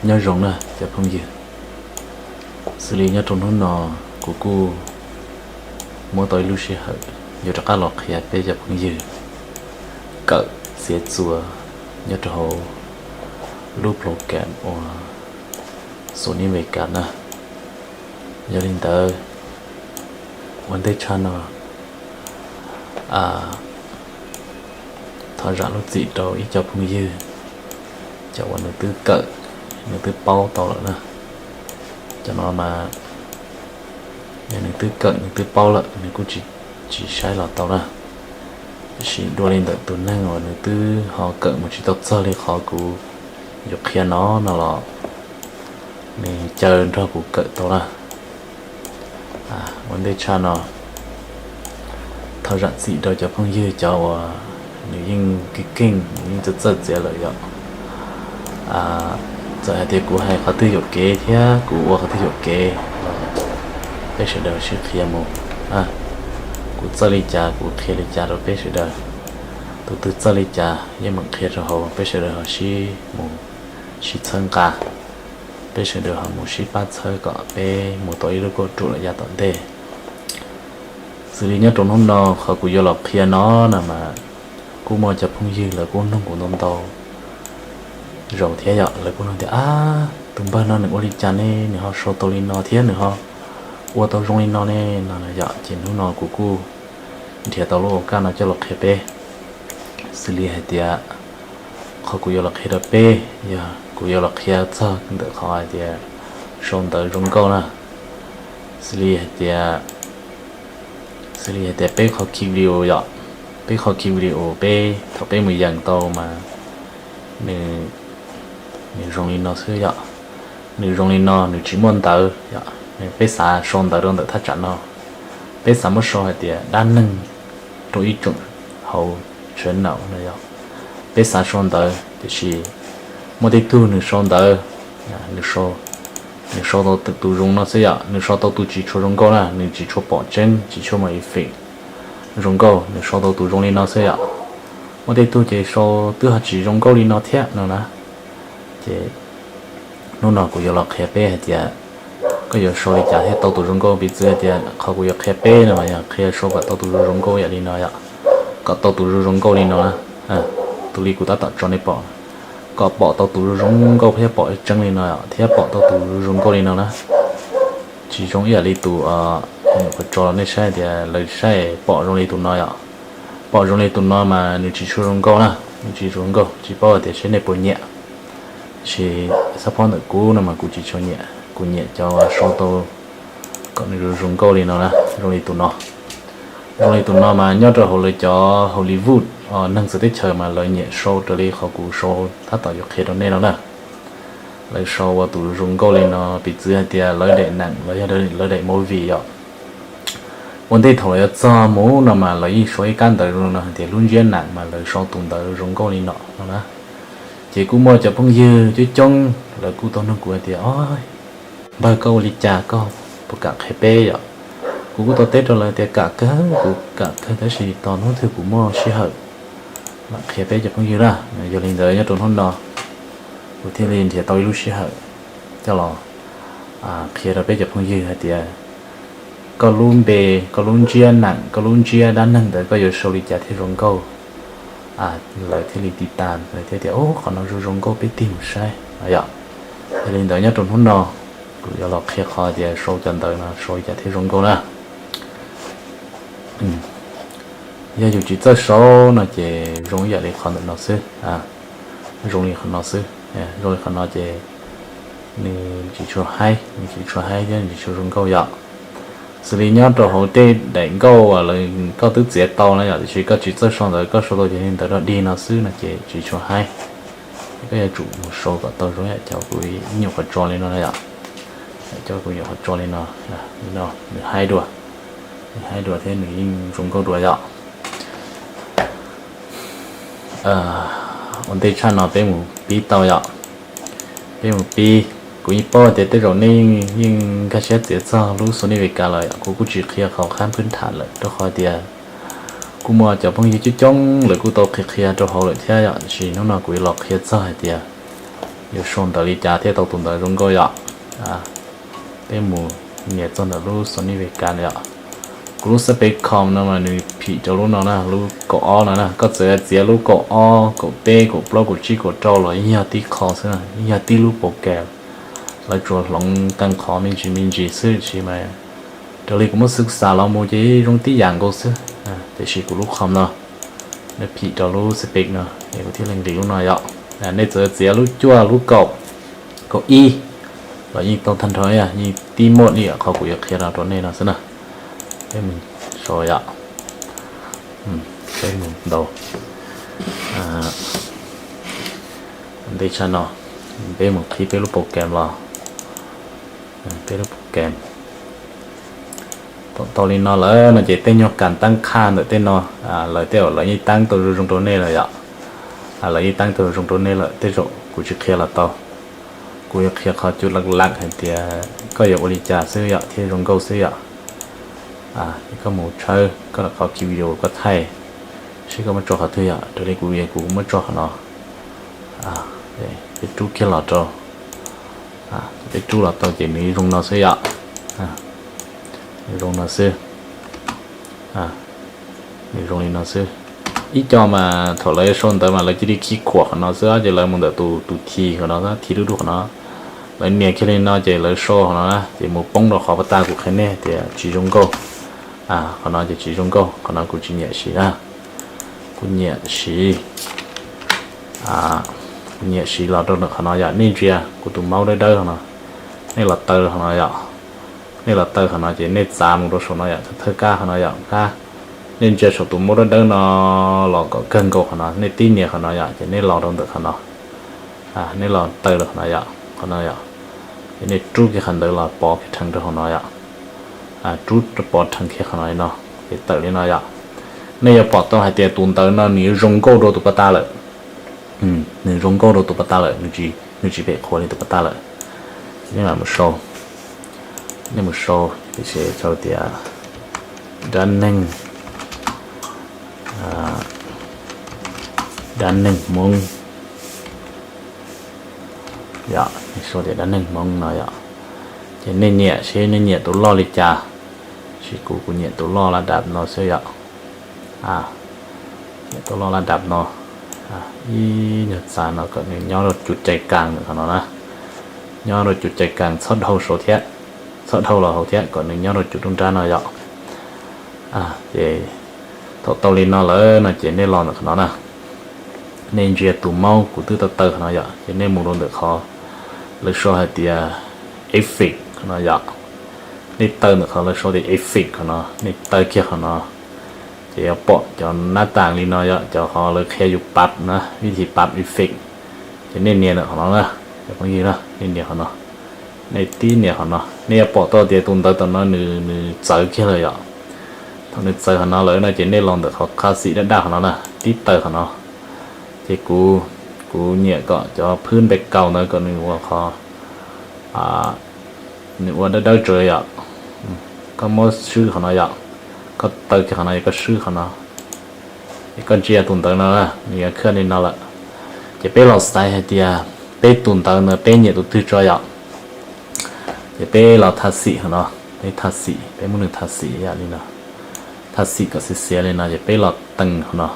Nyob zoo na cov phooj ywg, xws li nyob rau hnub no kuv kuj muab tau ib lub sij hawm yuav rov qab los qhia peb cov phooj ywg kawm txiav txuas nyob rau hauv lub program uas Sony Vegas na. Yog li ntawd, ua ntej tshaj no thov zam lub txim rau ib co phooj ywg, cov uas nws twb kawm, nws twb paub tau lawm na. Cov no mas yog nws twb kawm nws twb paub lawm nws kuj tsis, tsis saib los tau na. Tiam sis dua li ntawm tus neeg uas nws twb ho kawm mus tsis tau txog li qhov kuv yuav qhia no no los nws caw nrog kuv kawm tau na. Ua ntej tshaj no thov zam txim rau cov phooj ywg cov uas nws yeej keej keej, nws yeej txawj txawj txiav lawm yom. Txawm hais tias kuv hais qhov twg yuam kev thiab kuv ua qhov twg yuam kev, peb sawv daws sib qhia mus. Kuv txawj li cas kuv qhia li cas rau peb sawv daws. Tus twg txawj li cas yeej meem qhia rau hauv, peb sawv daws ho sib mus sib txhawb nqa, peb sawv daws ho mus sib pab txhawb kom peb mus tau ib lub kauj ruam los yav tom ntej. Xws li nyob rau hnub no qhov kuv yuav los qhia no no mas kuj muaj cov phooj ywg lawv kuj nug kuv ntau ntau zaus thiab yom. Lawv kuj nug tias, ab, tus npawg no nws ua li cas ne, nws ho sau tau li no thiab nws ho ua tau zoo li no ne no yom. Ces hnub no kuv kuj nrhiav tau lub ua kaj no coj los qhia peb. Xws li hais tias qhov kuv yuav los qhia rau peb yog kuv yuav los qhia txog ntawm qhov hais tias sau ntawv zoo nkauj na. Xws li hais tias, xws li hais tias peb qhov khi video yom, peb qhov khi video peb thaum peb mus yees tau mas nws, nws zoo li no xwb yom. Nws zoo li no nws tsis muaj ntawv yom, peb xav sau ntawv rau ntawm thaj tsam no, peb xav muab sau hais tias dab neeg rau ib tsoom hauv tshawv naum no yom. Peb xav sau ntawv tiam sis muaj tej tug nws sau ntawv, nws sau tau tus zoo no xwb yom, nws sau tau tus tsis tshua zoo nkauj na, nws tsis tshua pom tseeb, tsis tshua muaj effect zoo nkauj, nws sau tau tus zoo li no xwb yom. Muaj tej tug ces sau twb ho tsis zoo nkauj li no thiab no na. Ces hnub no kuv yuav los qhia peb hais tias koj yuav sau li cas thiaj tau tus zoo nkauj. Piv txwv hais tias qhov kuv yuav qhia peb no mas yog qhia sau kom tau tus zoo zoo nkauj yam li no yom, kom tau tus zoo zoo nkauj li no na. Tus li kuv tab tom tso nej pom, kom pom tau tus zoo zoo nkauj thiab pom tseeb li no thiab pom tau tus zoo zoo nkauj li no na. Tsis zoo ib yam li tus qhov tso nej saib tias lawv saib pom zoo li tus no yom. Pom zoo li tus no mas nws tsis tshua zoo nkauj na, nws tsis zoo nkauj, tsis paub tias seb nej puas nyiam. Tiam sis xab phob ntawm kuv no mas kuv tsis tshua nyiam, kuv nyiam cov sau tau kom nws zoo zoo nkauj li no na, zoo li tus no. Zoo li tus no mas nyob rau hauv lawv cov Hollywood, neeg txawv teb chaws mas lawv nyiam sau raws li qhov kuv sau tab tom yuav qhia rau nej no na. Lawv sau ua tus zoo nkauj li no, piv txwv hais tias lawv daim neem los yog lawv daim movie yom. Ua ntej thaum lawv yuav txog mus no mas lawv yeej sau ib kab ntawv zoo no hais tias lub ntsiab neem mas lawv sau tus ntawv zoo nkauj li no no na. Ces kuj muaj cov phooj ywg coob coob lawv kuj tau nug kuv hais tias, o, npawg, koj ua li cas, koj puas kam qhia peb yom? Kuv kuj tau teb rau lawv tias kam kawg, kuv kam kawg tab sis tos hnub twg kuv muaj sij hawm mam qhia peb cov phooj ywg na. Yog li ntawd nyob rau hnub no kuv thiaj li nrhiav tau ib lub sij hawm coj los qhia rau peb cov phooj ywg hais tias koj lub npe, koj lub ntsiab neem, koj lub ntsiab dab neeg ntawd koj yuav sau li cas thiaj zoo nkauj, lawv thiaj li tiv tas, lawv thiaj tias, o, qhov no zoo zoo nkauj, peb tig mus saib yom. Yog li ntawd nyob rau hnub no kuv yuav los qhia qhov tias sau cov ntawv no sau li cas thiaj zoo nkauj na. Yog yus tsis txawj sau no ces zoo ib yam li qhov ntawm no xwb, zoo li qhov no xwb. Zoo li qhov no ces nws tsis tshua haib, nws tsis tshua haib thiab nws tsis tshua zoo nkauj yom. Xws li nyob rau hauv tej daim nkauj uas koj twb txiav tau na yom, tiam sis koj tsis txawj sau ntawv, koj sau tau cov ntawv dog dig no xwb no ces tsis tshua haib. Koj yuav tsum mus sau kom tau zoo yam cov kuv ib nyuam qhuav tso li no na yom. Cov kuv nyuam qhuav tso li no, nws haib dua, nws haib dua thiab nws yeej zoo nkauj dua yom. Ua ntej tshaj no peb mus pib tau yom. Peb mus pib. Kuv yeej paub tias tej zaum nej yeej nkag siab txiav txog lub Sony Vegas lawm, kuv kuj tsis qhia qhov khab phwb tham lawm rau qhov tias kuj muaj cov phooj ywg coob coob lawv kuj tau qhia qhia rau hauv lawm thiab yom, tiam sis hnub no kuv yuav los qhia txog hais tias yuav sau ntawv li cas thiaj tau tus ntawv zoo nkauj yom. Peb mus nias txog ntawm lub Sony Vegas yom. Kuv lub xab peb com no mas nws phim rau lub no na, lub kaum ob no na. Koj txawm txiav lub kaum ob, kaum peb, kaum plaub, kaum tsib, kaum rau los yeej yog tib qho xwb, yeej yog tib lub program. Lawv tsuas hloov qee qhov me ntsis me ntsis xwb sis mas raws li kuv muab xwb xam los mus ces zoo tib yam nkaus xwb. Tiam sis kuv lub com no nws phim rau lub xab peb no es kuv thiaj li nqis lub no yom. Nej txawm txiav lub cuaj, lub kaum, kaum ib los yeej tau tag nrho, yeej tib muaj li qhov kuv yuav qhia no rau nej no xwb na. Peb mus sau yom. Peb mus ntaus ntej tshaj no, peb mus qhib peb lub program los. Peb lub program tau li no lawm no ces tej nyuag kas tab khaj ntawm tej no, lawv tej zaum lawv yeej tab tau zoo zoo rau nej lawm yom. Lawv yeej tab tau zoo zoo rau nej lawm, tej zaum kuv tsis qhia los tau. Kuv yuav qhia qhov cus laj laj hais tias koj yuav ua li cas xwb yom thiaj zoo nkauj xwb yom. Koj mus tshawb koj los qhov ki video koj thaij, seb koj muab tso qhov twg yom. Raws li kuv, kuv muab tso qhov no. Peb rub kiag los rau, peb rub los tau ces nws zoo no xwb yom. Nws zoo no xwb. Nws zoo li no xwb. Ib co mas thaum lawv sau ntawv mas lawv cia li khi khuam qhov no xwb ces lawv mus ntawm tus, tus thi qhov no, thi dub dub qhov no. Lawv nias kiag li no ces lawv sau qhov no na ces mus poob rau qhov pas tas kuv qhia nej tias tsis zoo nkauj. Qhov no ces tsis zoo nkauj, qhov no kuv tsis nyiam siv na. Kuv nyiam siv, kuv nyiam siv los rau ntawm qhov no yom. Nej ntsia kuv tus maub dawb dawb qhov no, nej los taw qhov no yom. Nej los taw qhov no ces nej txav mus rau saum no yom, thawj kab qhov no yom, kab. Nej ntsia saum tus maub dawb dawb no los kom kawg nkaus qhov no, nej tib nias qhov no yom ces nej los rau ntawm qhov no. Nej los taw rau qhov no yom, qhov no yom. Ces nej rub kiag qhov ntawd los pov kiag rheev rau hauv no yom. Rub pov rheev kiag qhov no li no, ces tawm li no yom. Nej yuav pom tau hais tias tus ntawv no nws yuav zoo nkauj rau tus pas tas lawm. Nws zoo nkauj rau tus pas tas lawm, nws tsis phem qhuav li tus pas tas lawm. Nej mam mus sau, nej mus sau tias dab neeg, dab neeg Hmoob yom, sau tias dab neeg Hmoob no yom. Ces nej nyiam seb nej nyiam tus loj li cas, sis kuv, kuv nyiam tus loj laj dam no xwb yom. Nyiam tus loj laj dam no, ib nyuag txav no kom nws nyob rau cus cai kas ntawm qhov no na. Nyob rau cus cai kas txhob dhau saud thiab, txhob dhau los hauv thiab, kom nws nyob rau cus nruab nrab no yom. Ces thaum tau li no lawm no ces nej los ntawm qhov no na. Nej ntsia tus maub kuv twb tau taw qhov no yom, ces nej mus rau ntawm qhov lawv sau hais tias effect qhov no yom. Nej taw ntawm qhov lawv sau tias effect qhov no, nej taw kiag qhov no, ces yuav pom cov nab tas li no yom, cov qhov lawv qhia yus pab na, vib thi pab effect. Ces nej nias ntawm qhov no na, cov phooj ywg na, nej nias qhov no. Nej tib nias qhov no, nej yuav pom tau tias tus ntawv tom no nws, nws txawv kiag lawm yom. Thaum nws txawv qhov no lawm no ces nej los ntawm qhov qha xim daj daj qhov no na, tib taw qhov no. Ces kuv, kuv nyiam kom cov phwb npe kaus ntawd kom nws ua qhov, nws ua dawb dawb tsawv yom. Koj muab swb qhov no yom, koj taw kiag qhov no es koj swb qhov no, es koj ntsia tus ntawv no, nws yuav khaj li no lawm. Ces peb los xaiv hais tias peb tus ntawv ntawd peb nyiam tus twg tso yom. Ces peb los thaj xim qhov no, peb thaj xim, peb muab nws thaj xim yam li no, thaj xim kom xiav xiav li no ces peb los tees qhov no.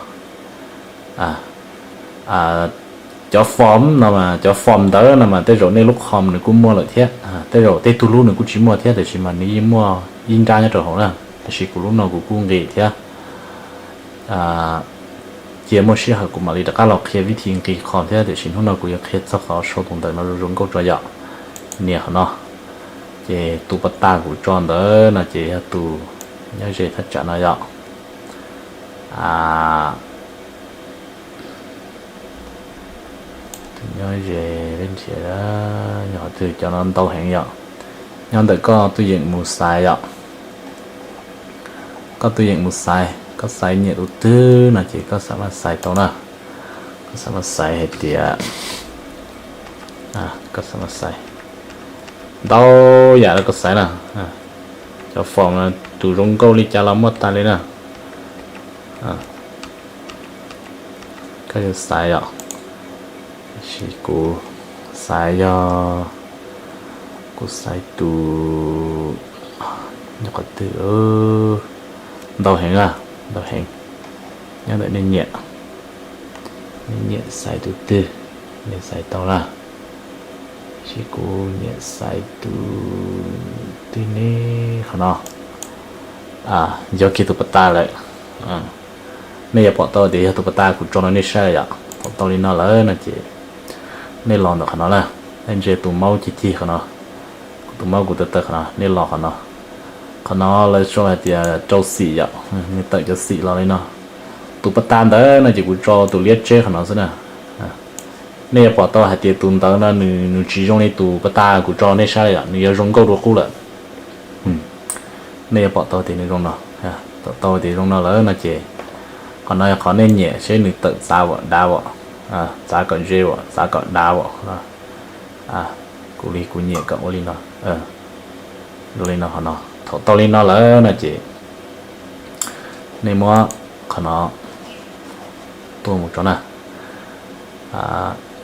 Cov form no mas, cov form ntawd no mas tej zaum nej lub com nws kuj muaj lawm thiab, tej zaum tej tug lub nws kuj tsis muaj thiab, tiam sis mas nws yeej muaj ib nrab nyob rau hauv na. Tiam sis kuv lub no kuv kuj nqis thiab. Cia muaj sij hawm kuv mam li rov qab los qhia vib thi nqis com thiab, tiam sis hnub no kuv yuav qhia txog qhov sau tus ntawv no zoo nkauj tso yom. Nias qhov no, ces tus pas tas kuv tso ntawd no ces yog tus nyob ze thaj tsam no yom. Tus nyob ze, peb nrhiav, nyob qhov twg, cov no ntau heev yom. Nyob ntawm koj tus yeem mus xaiv yom. Koj tus yeem mus xaiv, koj xaiv nyiam tus twg no ces koj xav mas xaiv tau na. Koj xav mas xaiv hais tias, koj xav mas xaiv ntau yam rau koj xaiv na. Cov form no tus zoo nkauj li cas los muaj tas li na. Koj yuav xaiv yom. Tiam sis kuv Xaiv yog, kuv xaiv tus, nyob qhov twg, ntau heev a, ntau heev. Nyob ntawm nej nyiam, nej nyiam xaiv tus twg, nej xaiv tau lawm. Tab sis kuv nyiam xaiv tus twg ne, qhov no, yog kiag tus pas tas lawm. Nej yuav pom tau tias yog tus pas tas kuv tso rau nej saib yom. Thaum tau li no lawm no ces nej los ntawm qhov no na, nej ntsia tus maub cig cig qhov no, kuv tus maub kuv taw taw qhov no, nej los qhov no. Qhov no lawv sau hais tias rau xim yom, nws tawm cov xim los li no. Tus pas tas ntawd no ces kuv tso tus liab tseb qhov no xwb na. Nej yuav pom tau hais tias tus ntawd no nws, nws tsis zoo li tus pas tas kuv tso nej saib yom, nws yuav zoo nkauj dua qub lawm. Nej yuav pom tau tias nws zoo no, tau tias zoo no lawm no ces qhov no yog qhov nej nyiam seb nws tawm txav am dav am, txav kom ze am, txav kom dav am. Kuv li kuv nyiam kom ua li no, zoo li no qhov no. Thaum tau li no lawm no ces nej muab qhov no tua mus tso na.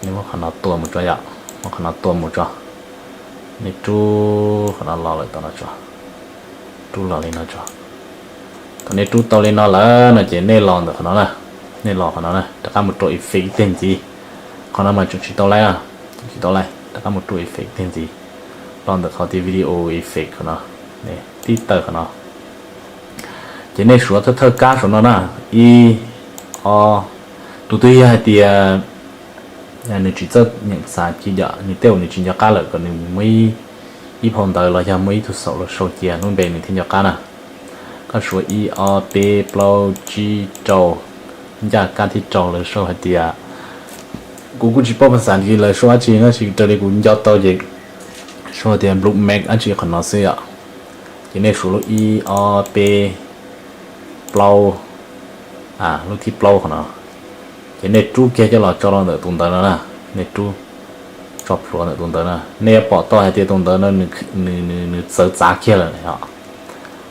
Nej muab qhov no tua mus tso yom, muab qhov no tua mus tso. Nej rub qhov no los lawm tom no tso, rub los li no tso. Thaum nej rub tau li no lawm no ces nej los ntawm qhov no na, nej los qhov no na, rov qab mus rau effect ib teg ntxiv. Qhov no mas tseem tsis tau laib, tseem tsis tau laib, rov qab mus rau effect ib teg ntxiv. Los ntawm qhov tias video effect qhov no, tib taw qhov no. Ces nej suav thawj thawj kab saum no na, ib, ob, tus twg yog hais tias nws tsis txawj nyeem xav ci yom, nws tej zaum nws tsis nco qab lawm, kom nws muab ib phau ntawv los yog muab ib tug xaum los sau cia lub npe nws thiaj nco qab na. Koj suav ib ob peb plaub tsib rau, ncaj kab thib rau lawv sau hais tias, kuv kuj tsis paub phas xas Askiv lawv sau dab tsi no, tab sis raws li kuv nco tau ces sau hais tias Blue Max dab tsi qhov no xwb yom. Ces nej suav lub ib ob peb plaub, lub thib plaub qhov no. Ces nej rub kiag coj los tso rau ntawm tus ntawv no na, nej rub tso plhuav ntawm tus ntawv na, nej yuav pom tau hais tias tus ntawv no nws txawv txav kiag lawm os.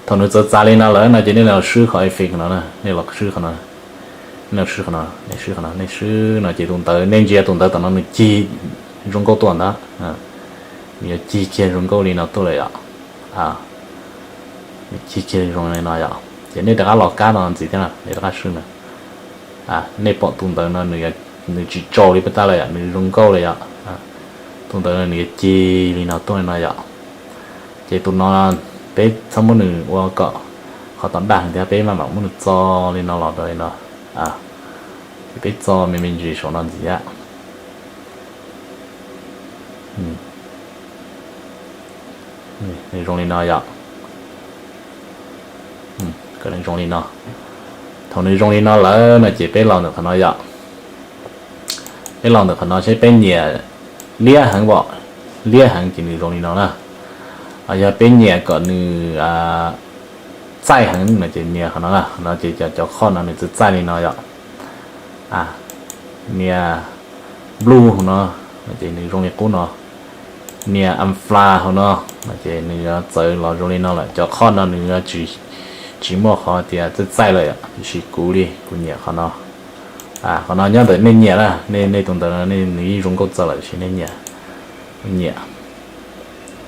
Thaum nws txawv txav li no lawm no ces nej los swb qhov effect no na, nej los swb qhov no, nej los swb qhov no, nej swb qhov no, nej swb no ces tus ntawv, nej ntsia tus ntawv tom no nws cig zoo nkauj tuaj ntag. Nws yuav cig kiag zoo nkauj li no tuaj lawm yom. Nws cig kiag zoo li no yom, ces nej rov qab los kab no ntxiv thiab na, nej rov qab swb na. Nej pom tus ntawv no nws tsis tsaus li puas tas lawm yom, nws zoo nkauj li yom. Tus ntawv no nws yuav cig li no tuaj li no yom. Ces tus no peb txhob muab nws ua kom qhov tom daj heev thiab, peb maj mam muab nws txo li no los rau li no. Ces peb txo me me ntsis saum no ntxiv. Nws zoo li no yom. Kom nws zoo li no. Thaum nws zoo li no lawm no ces peb los ntawm qhov no yom. Peb los ntawm qhov no seb peb nyiam liab heev pom, liab heev ces nws zoo li no na. Yog peb nyiam kom nws txaij heev no ces nias qhov no na, qhov no ces cov, cov qhoj no nws txaij txaij li no yom. Nias blue hauv no, ces nws zoo li qub no. Nias amplify hauv no, ces nws yuav txawv los zoo li no lawm. Cov qhoj no nws yuav tsis, tsis muaj qhov tias txaij txaij lawm yom, tiam sis kuv li kuv nyiam qhov no. Qhov no nyob ntawm nej nyiam na, nej, nej tus ntawv no nws yeej zoo nkauj txaus lawm tiam sis nej nyiam, nyiam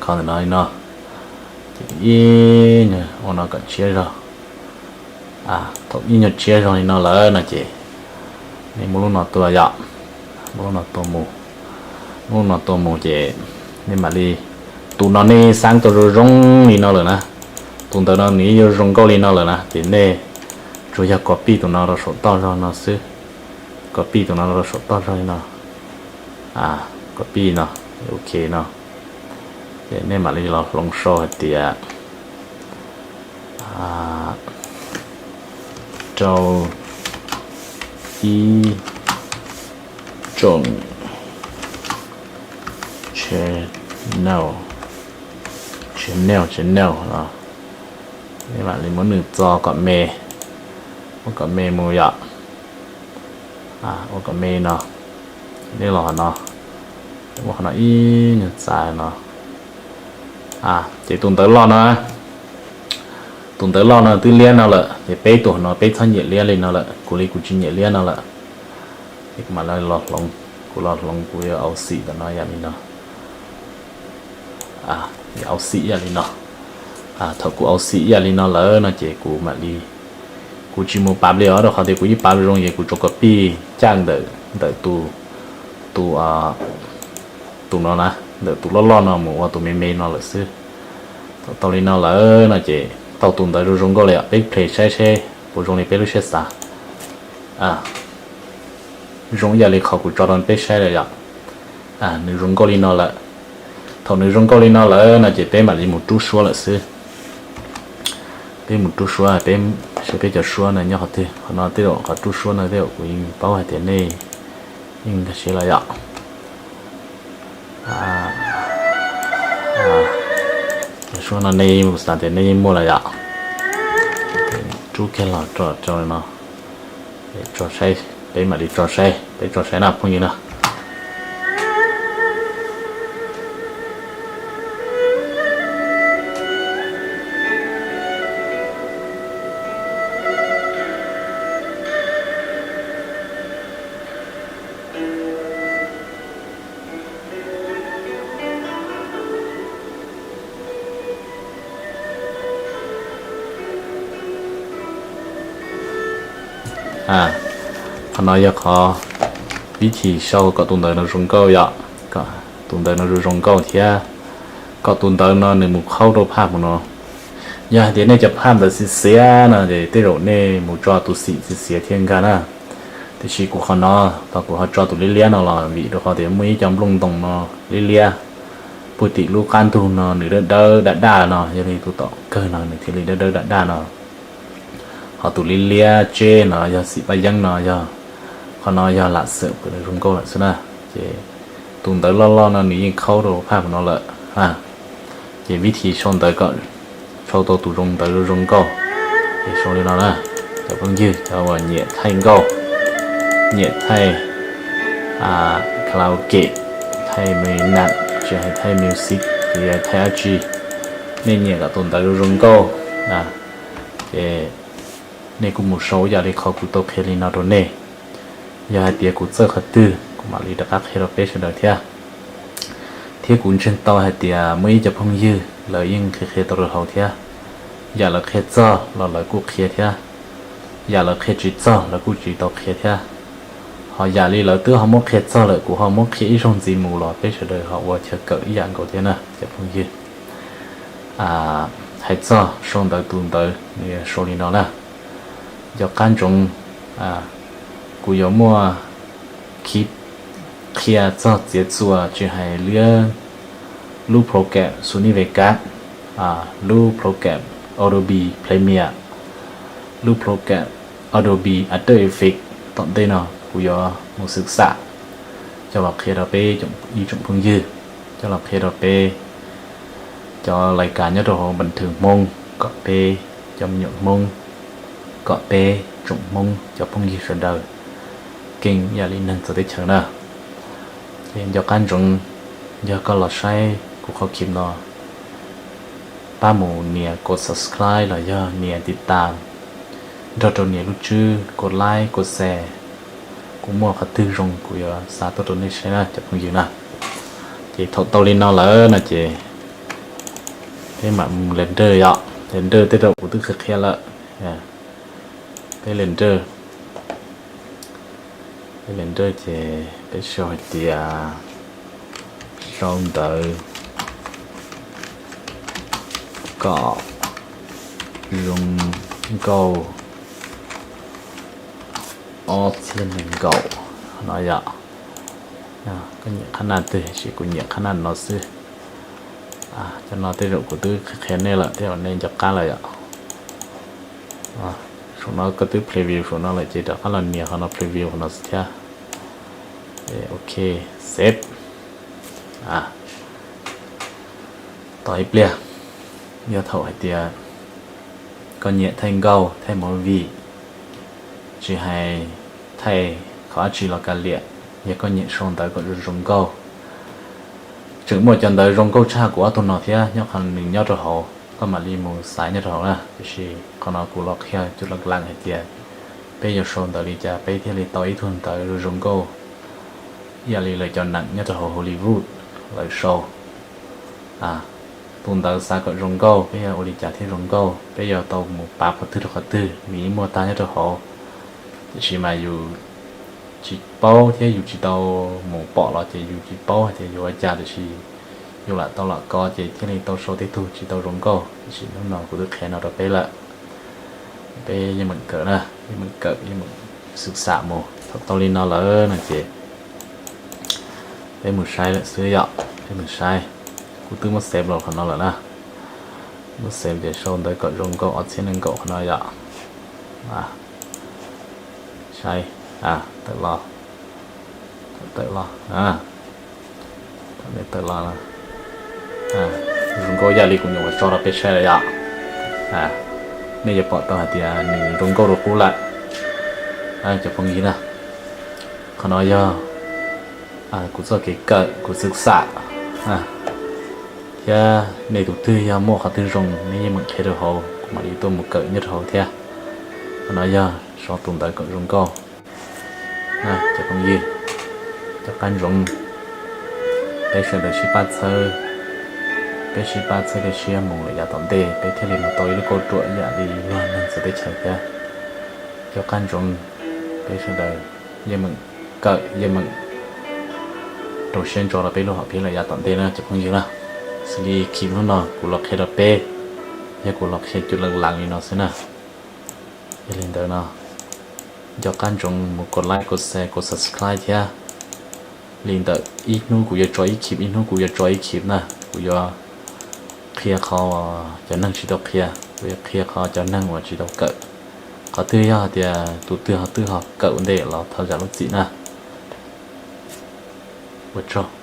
qhov ntawm no li no. Ces ib, ua no kom tshiab zog. Thaum ib nyuag tshiab zog li no lawm no ces nej muab lub no tua yom, muab lub no tua mus, muab lub no tua mus ces nej mam li, tus no nej xab tau zoo zoo li no lawm na, tus ntawv no nws yeej yuav zoo nkauj li no lawm na, ces nej tsuas yog copy tus no rau saum toj zog no xwb, copy tus no rau saum toj zog li no, copy no, ok no, ces nej mam li los hloov sau hais tias rau ib tsoom channel, channel, channel no, nej mam li muab nws txo kom me, muab kom me mus yom. Ua kom me no, nej los qhov no, muab qhov no ib nyuag txav no. Ces tus ntawv loj no, tus ntawv loj no twb liab no lawm ces peb tus no peb txhob nyiam liab li no lawm, kuv li kuv tsis nyiam liab no lawm. Ces kuv mam li los hloov, Kuv los hloov kuv yuav auv xim ntawm no yam li no. Yuav auv xim yam li no. Thaum kuv auv xim yam li no lawm no ces kuv mam li, kuv tsis mus pav li os, rau qhov tias kuv yeej pav zoo ces kuv tsuas copy caj ntawm, ntawm tus, tus, tus no na, ntawm tus loj loj no mus ua tus me me no lawm xwb. Thaum tau li no lawm no ces tau tus ntawv zoo zoo nkauj li os. Peb play saib seb puas zoo li peb lub siab xav. Zoo ib yam li qhov kuv tso rau peb saib lawm yom. Nws zoo nkauj li no lawm. Thaum nws zoo nkauj li no lawm no ces peb mam li mus rub suab lawm xwb. Peb mus rub suab, peb saib peb cov suab no nyob qhov twg. Qhov no tej zaum qhov rub suab no tej zaum kuv yeej paub hais tias nej yeej nkag siab los yom. Cov suab no nej yeej xav tias nej yeej muaj los yom. Rub kiag los rau no. Tso saib, peb mam li tso saib, peb tso saib na phooj ywg na. Qhov no yog qhov vib thim sau kom tus ntawv no zoo nkauj yom, kom tus ntawv no zoo zoo nkauj thiab kom tus ntawv no nws mus qhaub rau phaj mus no. Yog hais tias nej cov phaj ntawv xiav xiav no ces tej zaum nej mus tso tus xim xiav xiav thiaj nkag na. Tiam sis kuv qhov no, thaum kuv ho tso tus liab liab no los vim rau qhov tias muaj ib co nplooj ntoo no liab liab puag tim lub qab ntug no nws dawb dawb daj daj no, yog li tus tom kawg no nws thiaj li dawb dawb daj daj no. Ho tus liab liab tseb no yog xim paj yeeb no yog, qhov no yog lam xwm kom nws zoo nkauj lawm xwb na. Ces tus ntawv loj loj no nws yeej qhaub rau phaj mus no lawm. Ces vib thim sau ntawv kom sau tau tus zoo ntawv zoo zoo nkauj, ces sau li no na. Cov phooj ywg cov uas nyiam thaij nkauj, nyiam thaij karaoke, thaij me nam, tsis hais thaij music, tsis hais thaij dab tsi, nej nyiam kom tus ntawv zoo zoo nkauj, ces nej kuj mus sau ib yam li qhov kuv tau qhia li no rau nej. Yog hais tias kuv txawj qhov twg kuv mam li rov qab qhia rau peb sawv daws thiab. Thiab kuv ntseeg tau hais tias muaj ib co phooj ywg lawv yeej qhia qhia tau rau hauv thiab. Yam lawv qhia txog los lawv kuj qhia thiab, yam lawv qhia tsis txog lawv kuj tsis tau qhia thiab. Ho yam li lawv twb ho muab qhia txog lawm kuv ho muab qhia ib zaug ntxiv mus los peb sawv daws ho ua chaw kawm ib yam nkaus thiab na cov phooj ywg. Hais txog sau ntawv tus ntawv nws yog sau li no na. Nco qab ntsoov, kuv yuav muaj khib qhia txog txiav txuas tsis hais liab lub program Sony Vegas, lub program Adobe Premiere, lub program Adobe After Effects tom ntej no kuv yuav mus xwm xam coj los qhia rau peb ib tsoom phooj ywg, coj los qhia rau peb cov lais kas nyob rau hauv npas thwm Hmoob, kom peb cov me nyuam Hmoob, kom peb tsoom Hmoob cov phooj ywg sawv daws keej ib yam li neeg txawv teb chaws na. Ces nco qab ntsoov, yog koj los saib kuv qhov khib no, pab mus nias kos subscribe los yog nias tiv tas nrog rau nias lub tswb kos like kos share. Kuv muaj qhov twg zoo kuv yuav xa tuaj rau nej saib na cov phooj ywg na. Ces thaum tau li no lawm no ces peb mam mus render yom, render tej zaum kuv twb qhia qhia lawm. Peb render, peb render ces peb sau hais tias sau ntawv kom zoo nkauj ob txhiab nees nkaum no yom. Koj nyiam qhab naj twg? Tiam sis kuv nyiam qhab naj no xwb. Cov no tej zaum kuv twb qhia nej lawm, tej zaum nej nco qab lawm yom. Saum no koj twb preview saum no lawm ces rov qab los nias qhov no preview qhov no xwb thiab. Ok, save. Tos ib pliag, yog thaum hais tias koj nyiam thaij nkauj thaij movie, tsis hais thaij qhov dab tsi los kav liam, yog koj nyiam sau ntawv kom zoo zoo nkauj, tseem muaj cov ntawv zoo nkauj tshaj kuv ob tug no thiab, nyob qhov nws nyob rau hauv, koj mam li mus xaiv nyob rau hauv na. Tiam sis qhov no kuv los qhia cov laj laj hais tias peb yuav sau ntawv li cas peb thiaj li tau ib tug ntawv zoo zoo nkauj ib yam li lawv cov neeg nyob rau hauv Hollywood lawv sau. Tus ntawd xav kom zoo nkauj, peb yuav ua li cas thiaj zoo nkauj, peb yuav tau mus pav qhov twg rau qhov twg, nws yeej muaj tag nyob rau hauv. Tiam sis mas yus tsis paub thiab yus tsis tau mus pom los ces yus tsis paub hais tias yuav ua cas, tiam sis yus lam tau lam kov ces thiaj li tau sau tej tug tsis tau zoo nkauj. Tiam sis hnub no kuv twb qhia no rau peb lawm, peb yeej meem kawm na, yeej meem kawm, yeej meem xwm xam mus. Thaum tau li no lawm no ces peb mus saib lawm xwb yom, peb mus saib. Kuv twb muab xev los qhov no lawm na, muab xev ces sau ntawv kom zoo nkauj ob txhiab nees nkaum qhov no yom. Saib, tawm los, tawm los, tawm los, zoo nkauj ib yam li kuv nyuam qhuav tso rau peb saib lawm yom. Nej yuav pom tau hais tias nws zoo nkauj dua qub lawm cov phooj ywg na. Qhov no yog kuv txoj kev kawm, kuv xwm xam thiab nej tus twg yog muaj qhov twg zoo nej yeej meem qhia rau hauv, kuv mam li tuaj mus kawm nyob rau hauv thiab. Qhov no yog sau tus ntawv kom zoo nkauj. Cov phooj ywg, cov qab ntsoov, peb sawv daws sib pab txhawb, peb sib pab txhawb thiab sib mus lawm yav tom ntej peb thiaj li mus tau ib lub kauj ruam ib yam li luag neeg txawv teb chaws thiab. Cov qab ntsoov, peb sawv daws yeej meem kawm, yeej meem rau siab ntso rau peb lub hom phiaj lawm yav tom ntej na cov phooj ywg na. Xws li clip hnub no kuv los qhia rau peb, yog kuv los qhia cuag lees lees li no xwb na. Yog li ntawd no, nco qab ntsoov mus kos like, kos share, kos subscribe thiab. Li ntawd ib hnub kuv yuav tso ib clip, ib hnub kuv yuav tso ib clip na, kuv yuav qhia qhov cov neeg tsis tau qhia, kuv yuav qhia qhov cov neeg uas tsis tau kawm. Qhov twg yog hais tias tus twg ho twb ho kawm ua ntej los thov zam lub txim na. Ua tsaug.